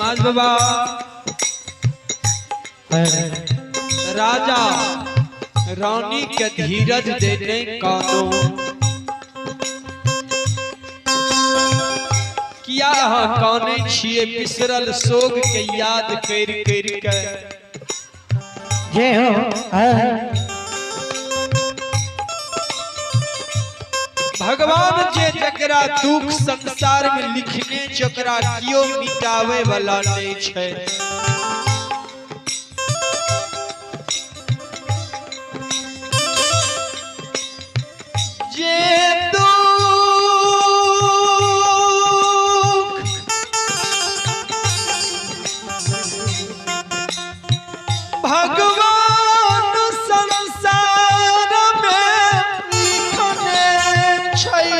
समाज बाबा राजा रानी के धीरज देने कानो किया अहाँ काने छिए बिसरल सोग के याद कर कर के। जय हो। भगवान जे जकरा दुख संसार में लिखने जकरा कियो मिटावे वाला नहीं छै। जे दुख भगवान संसार में लिखने छै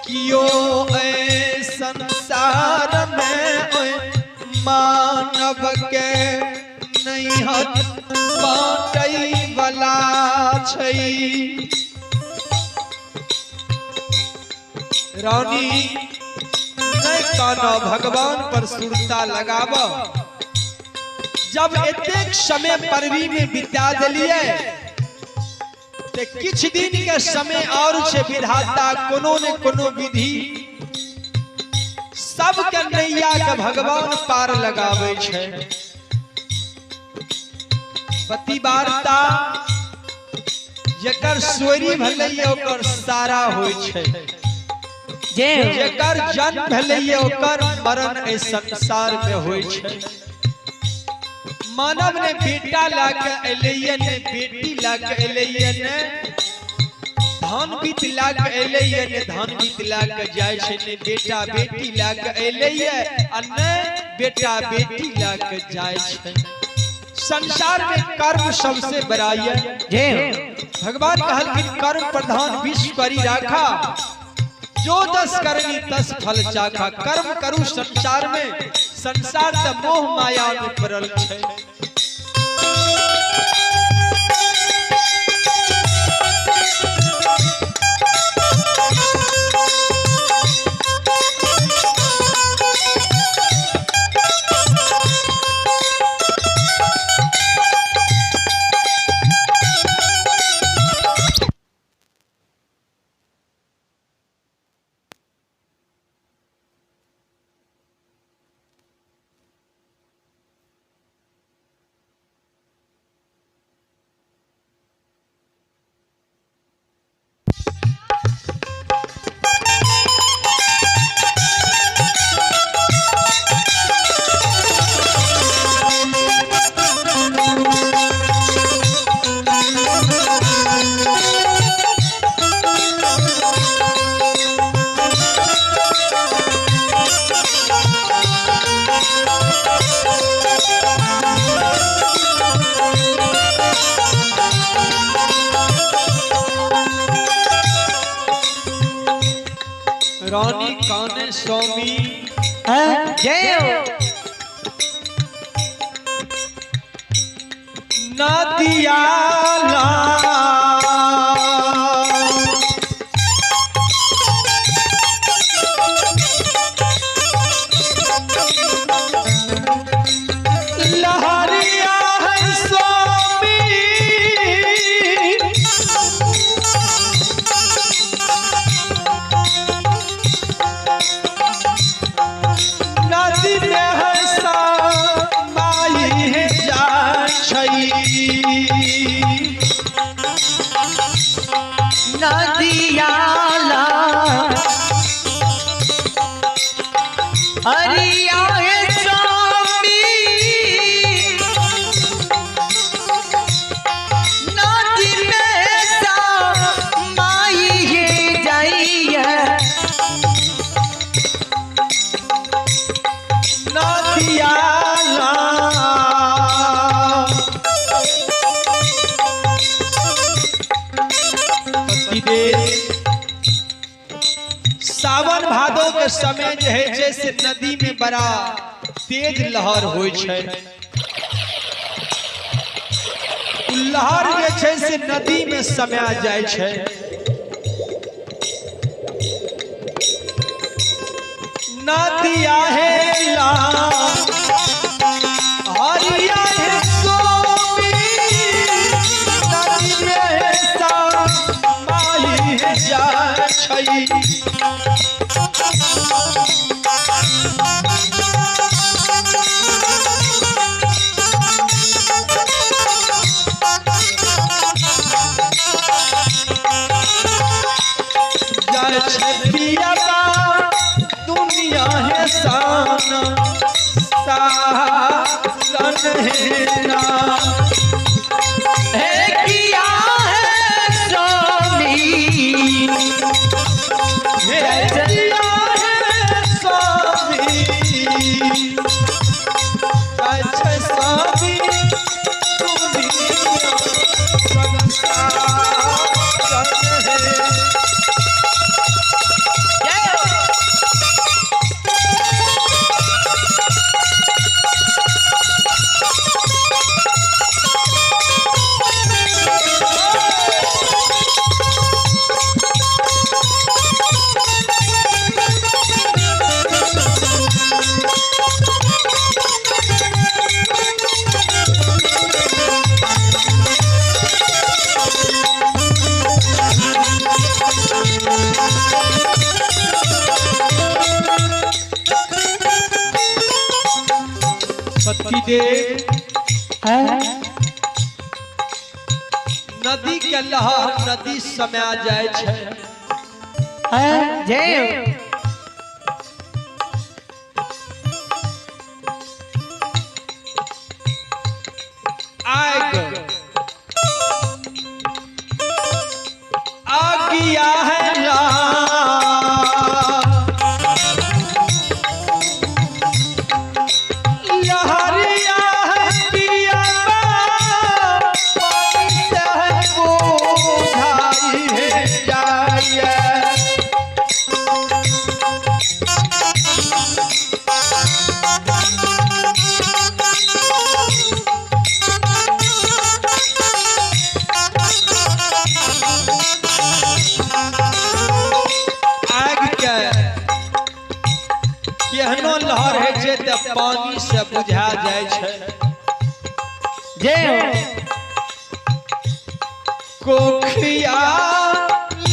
कियो ऐ संसार में मानव के नहीं बाटै वाला छै। रानी नहीं काना भगवान पर सुरता लगाब। जब एतेक समय परवी में बिता दिलिए ते किछ दिन के समय और छे विधाता कोनो ने कोनो विधि सबके नैया के भगवान पार लगावे छै। पति वार्ता जकर सोरी भेलैए ओकर सारा होइ छै, जकर जन्म भेलैए ओकर मरण एहि संसार में होइ छै। मानव ने बेटा ला के एलैए ने बेटी ला के एलैए ने धन बीत ला के एलैए ने धन बीत ला के जाइ छै, ने बेटा बेटी ला के एलैए आ ने बेटा बेटी ला के जाइ छै। संसार में कर्म सबसे बड़ा है। भगवान कहलखिन कर्म प्रधान विश्व करी राखा, जो दस करनी तस फल चाखा। कर्म करू संसार में, संसार त मोह माया में पड़ल छै। रानी काने स्वामी जय हो। नदिया ला लहरिया है स्वामी, नदी में है समाई है जाइ। नदिया ला हरिया है स्वामी, नदी में समाई है जाइए। नदिया ला सावन भादो के समय जे है छै से नदी में बड़ा तेज लहर होइ छै। लहर जे छै से नदी में समा जाइ छै। नदिया है ला हरिया है स्वामी नदी में समाई जा छई। दुनिया है सान सारन है ना है किया है स्वामी है किया है स्वामी अच्छा स्वामी दुनिया संसार है। पतिदेव नदी के लहर नदी समा जाय छै। जय आग आगिया है ला लहरिया है पिया पानी से है बुझाई है जाए। आग के केहनो लहर होइ छै तऽ पानी से बुझा जाइ छै। जय कोखिया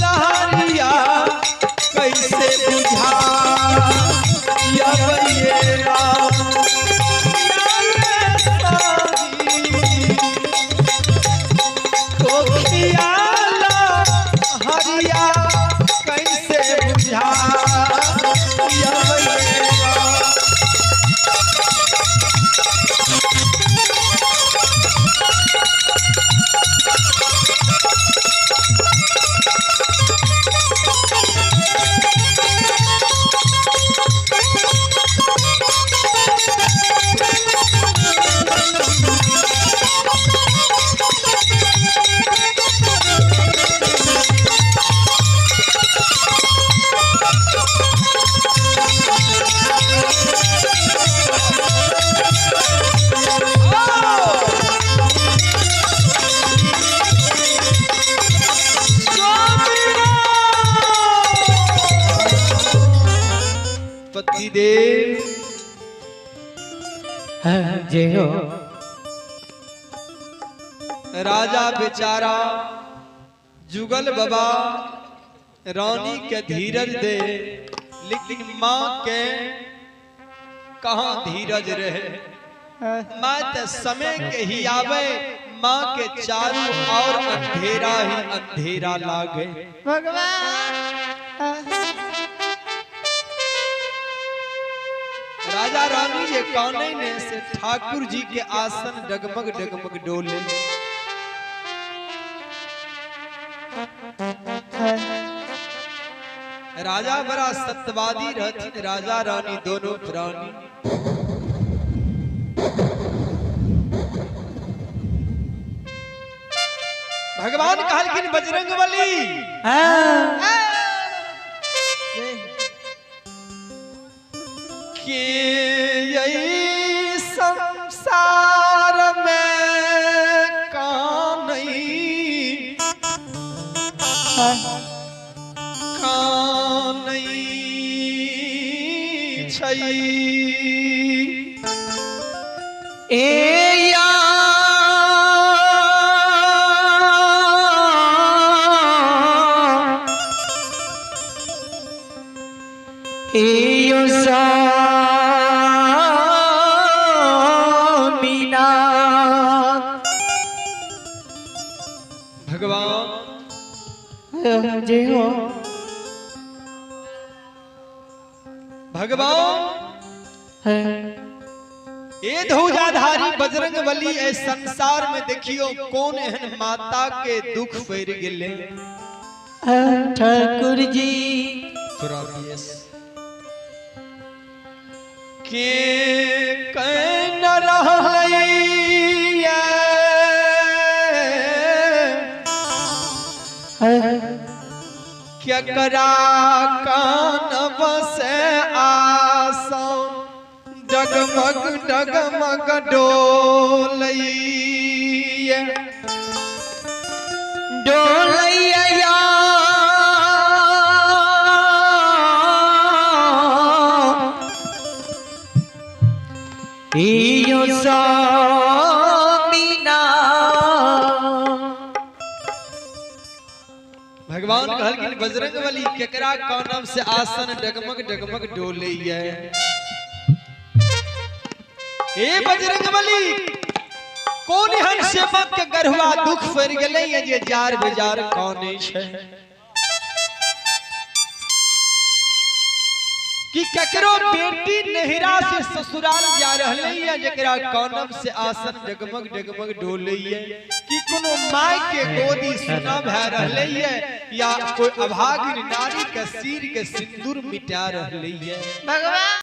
लहरिया कैसे बुझा ये राम कोखिया लहरिया कैसे बुझा ये राम। पतिदेव जय हो। राजा बेचारा जुगल बाबा रानी के धीरज दे, लेकिन माँ के कहाँ धीरज रहे। माँ तो समय के ही आवे, माँ के चारों ओर अंधेरा ही अंधेरा लागे। भगवान राजा रानी जे काने ने से ठाकुर जी के आसन डगमग डगमग डोले। राजा बड़ा सत्यवादी रहथिन, राजा रानी दोनों प्राणी। भगवान कहलखिन बजरंगबली के यही संसार में कानई कानई जय हो। भगवान ए ध्वजाधारी बजरंग बली ए संसार में देखियो कौन एहन माता के दुख फैर गेले। ठाकुर जी तोरा बेस के can रहलैया केकरा कान बसे आसा डगमग डगमग डोलैया डोलैया यो स्वामीना। भगवान कहलखिन बजरंग बली केकरा कानब से आसन डगमग डगमग डोलैया। ए बजरंग बली कौन एहन सेवक के गढ़वा दुख फैर गेलै जे जार बेजार कानै छै कि ककरो बेटी नहिरा से ससुराल जा रहलै जकरा कानब से आसन डगमग डगमग डोलैया कि कोनो my के गोदी सुना भए रहलै या कोई अभागिन नारी के सिर के सिंदूर मिटा रहलै। भगवान।